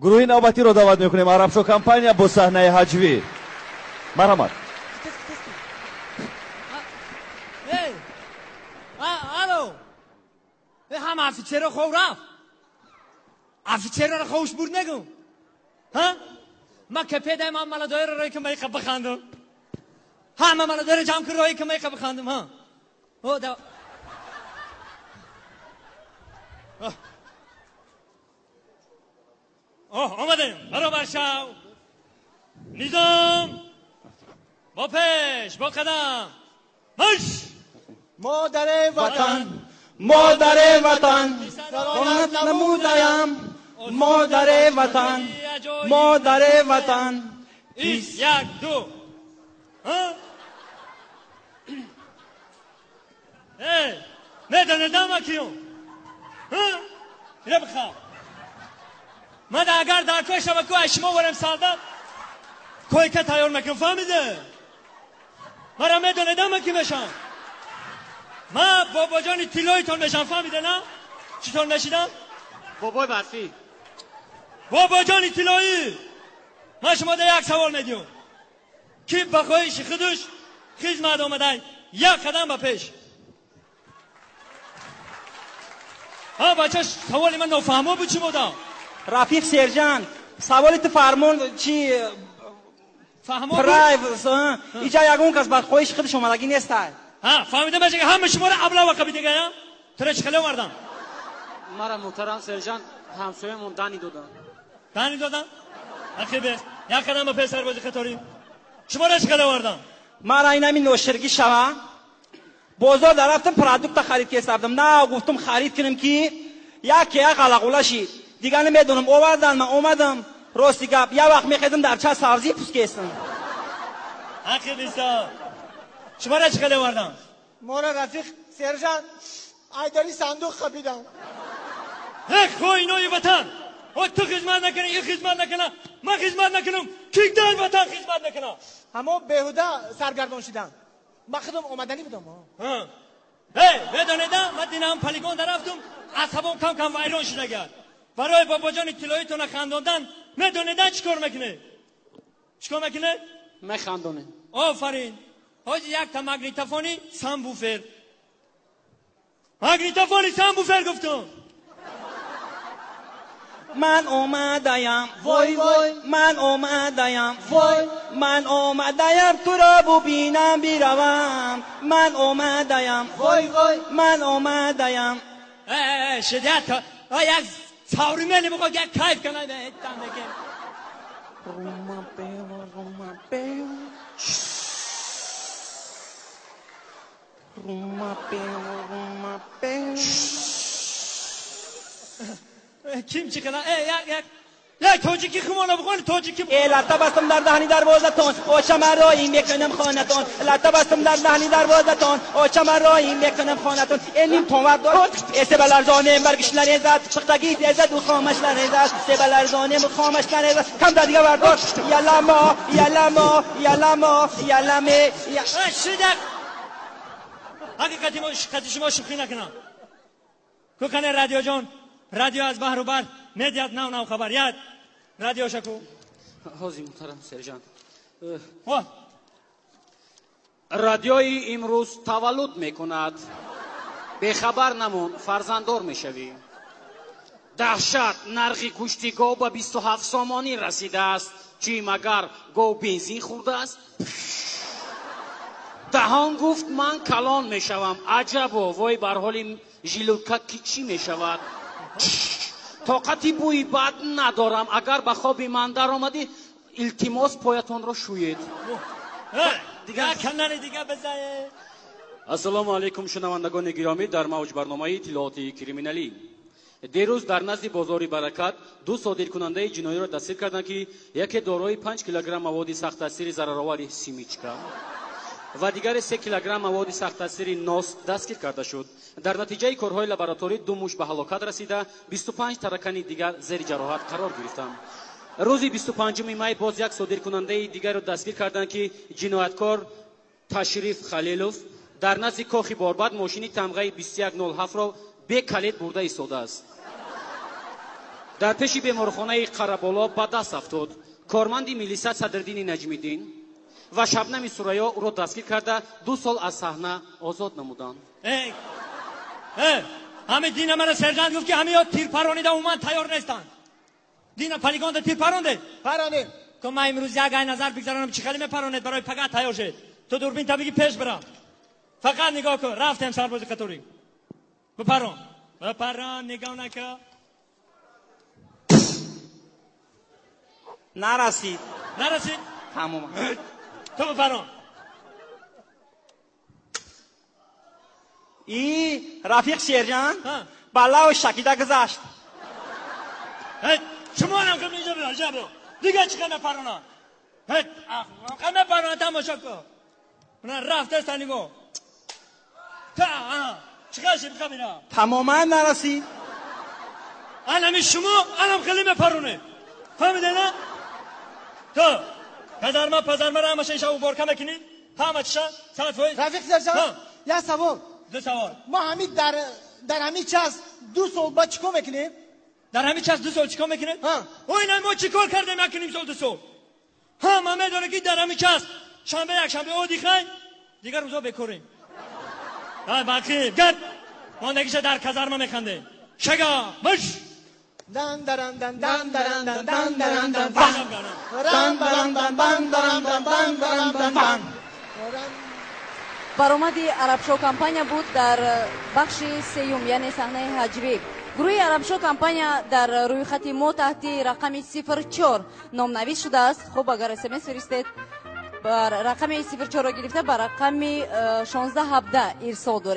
Гурӯҳи навбатиро даъват мекунем. Арабшо компания бо саҳнаи ҳаҷвӣ. Марҳамат. Алло, ҳама офитсерро хов рафт. Офитсерро ховш бурд нагум. Ма капедаем ҳама маладоеро рӯи ки майқа бихандам. Ҳама маладоеро ҷамъ кун рӯи ки майқа бихандам. Омадем. Баробар шав. Низом. Бо пеш, бо қадам. Марш! Модари ватан, модари ватан, саломат намудаям. Модари ватан, модари ватан. Як, ду. Эй, медонедам акиюм. Ира бихав. Ман агар дар кой шава ку аз шумо варем солдат, койка тайёр мекунам, фаҳмиде? Мара медонедам ки мешам. Ман бобоҷони тиллоитон мешам, фаҳмиде на? Читон мешидам? Бобои барфӣ. Бобоҷони тиллоӣ. Ман шумо да як савол медиҳам. Ки ба хоҳиши худаш хизмат омадай, як қадам ба пеш. Ҳа бача, саволи ман нофаҳмо буд чӣ мода? Рафиқ сержант, саволи ту фармон чи фаҳмо? Прайв, иҷа ягон кас ба хоҳиши худаш омадагӣ нестай. Ҳа, фаҳмидам, бача, ҳама шуморо аблава қабидагая? Тура чӣ хеле овардам? Мара муҳтарам сержант, ҳамсоямон дани додам. Дани додам? Ақибе, як қадам ба пеш сарбози қаторӣ. Шуморо чӣ хеле овардам? Мара инами ноширгӣ шава. Бозор дарафтам, продукта харид кесабдам. На, гуфтум харид кунам ки яке як ғалағула шид. Дигар намедонам, овардан, ман омадам. Рости гап, як вақт мехезам дар ча сабзӣ пӯст кесам. Ақибиса. Шуморо чӣ хеле овардам? Мора рафиқ сержант, айдари сандуқ қабидам. Эх, хоинои ватан! О, ту хизмат накунӣ, ин хизмат накуна, ман хизмат накунам, ки дар ватан хизмат накуна? Ҳамо беҳуда саргардон шидам. Ман худам омаданӣ будам. Эй, медонедам, ман динам полигон дарафтум, асабом кам-кам вайрон шидагар. Барои бобоҷони тиллоитона хандондан, медонедан чӣ кор мекунед? Чӣ кор мекунед? Механдонем. Офарин. Ҳоҷи якта магнитофони самбуфер. Магнитофони самбуфер гуфтум. Ман омадаям, вой вой, ман омадаям, вой, ман омадаям туро бубинам биравам. Ман омадаям, вой вой, ман омадаям. Шидят, як современный буход, як кайф кунад, там деке. Рума пева, рума пева. Рума пева, рума пева. Ким чӣ кала? Як як як тоҷикӣ хумона бихони, тоҷикӣ. Латта бастам дар даҳни дарвозатон, очама роӣ мекунам хонатон. Латта бастам дар даҳни дарвозатон, очама роӣ мекунам хонатон. Ним тонвар дор, себаларзонем баргиш нарезад, пухтагӣ тезаду хомаш нарезад, себаларзонем хомаш нарезад. Кам да дига бардор. Яламо, яламо, яламо, яламе. Шидак. Ҳақиқати мо қати шумо шӯхӣ накунам. Кукане радиоҷон, радио аз баҳру бар медиҳад нав нав хабар. Яд радио шаку. Ҳозир муҳтарам сержант. Радиои имрӯз таваллуд мекунад. Бехабар намон, фарзанддор мешавӣ. Даҳшат, нархи гӯшти гов ба 27 сомонӣ расидааст. Чӣ магар гов бензин хӯрдааст? Даҳон гуфт ман калон мешавам. Аҷабо, вой бар ҳоли жилутка ки чӣ мешавад? Тоқати бӯи бад надорам. Агар ба хоби ман даромадӣ, илтимос поятонро шӯед. Ассалому алайкум, шунавандагони гиромӣ, дар мавҷ барномаи иттилоотии криминалӣ. Дирӯз дар назди бозори Баракат ду содиркунандаи ҷиноиро дастгир карданд, ки яке дорои 5 килограмм маводи сахттаъсири зараровари симичка ва дигаре 3 килограмм маводи сахттаъсири нос дастгир карда шуд. Дар натиҷаи корҳои лабораторӣ ду муш ба ҳалокат расида, 25 таракани дигар зери ҷароҳат қарор гирифтанд. Рӯзи 25 май боз як содиркунандаи дигарро дастгир карданд, ки ҷинояткор Ташриф Халилов дар назди кохи Борбад мошини тамғаи 2107-ро бекалид бурда истодааст. Дар пеши беморхонаи Қараболо ба даст афтод. Корманди милиса Садриддини Наҷмиддин ва Шабнами Сурайё ӯро дастгир карда 2 сол аз саҳна озод намуданд. Ҳами дина мана сержант гуфт, ки ҳамиё тир паронида умуман тайёр нестанд. Дина полигонда тир паронде? Паронем. Ко ман имрӯз як ай назар бигзаронам, чӣ хеле мепаронед, барои пага тайёр шед. Ту дурбин та биги пеш бира. Фақат нигоҳ кун, рафтем сарбози қаторӣ. Бипарон. Бипарон, нигоҳ накун. Нарасид. Нарасид? Тамом. Ту бипарон. И рафиқ сержант баллао шакида гузашт. Шумо ҳам кам инҷо биё, инҷо биё. Дига чӣ қадар парона? Қадар парона тамошо кун. Мана рафтаста нигоҳ. Та, чӣ қадар шид қабина? Тамоман нарасид. Анами шумо анам хеле мепаронед. Фаҳмиде на? Ту казарма пазармаро ҳамаша ин шаб уборка мекунӣ? Ҳама чиша 100%. Рафиқ сержант, як савол. Ду савол. Мо ҳамин дар ҳамин час 2 сол ба чӣ кор мекунем? Дар ҳамин час 2 сол чӣ кор мекунем? Ой, мо чӣ кор кардем 1.5 сол 2 сол? Ҳама медонад, ки дар ҳамин час шанбе якшанбе одихай, дигар рӯзо бекорем. Бақи гад мондагиша дар казарма механдем. Шага мыш. Дан даран дан дан даран дан дан даран дан бан. Ран баран дан бан даран дан бан баран дан бан. Баромади Арабшо компания буд дар бахши сеюм, яъне саҳнаи ҳаҷвӣ. Гурӯҳи Арабшо компания дар рӯйхати мо таҳти рақами 04 номнавис шудааст. Хуб, агар смс фиристед, рақами 04-ро гирифта ба рақами 1617 ирсол доред.